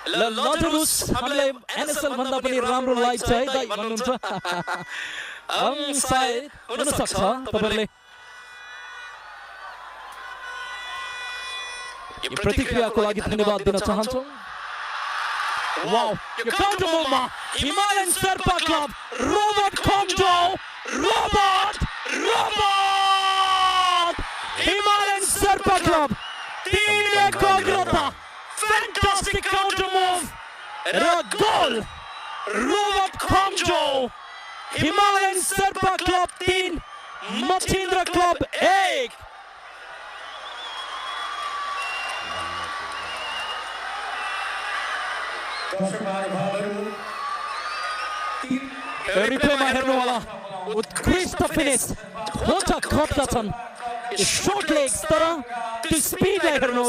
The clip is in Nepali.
ल लजरुस हामीलाई एनएसएल भन्दा पनि राम्रो लाइभ छ है दाइ भन्नुहुन्छ सायद हुन सक्छ तपाईहरुले यो प्रतिक्रियाको लागि धन्यवाद दिन चाहन्छु वाउ यो काउन्टर मुभमा Himalayan Sherpa club Robert Khomjo Robert Himalayan Sherpa club 3-1 को अग्रता Fantastic counter move! And a goal! Robert Khomjo! Himalayan Sherpa Club 3, Machindra Club 1! Replay-मा हेर्नुहोला उत्कृष्ट फिनिस होचा खप्दछन् शॉर्ट लेग्स तर त्यो स्पिडलाई हेर्नुहोला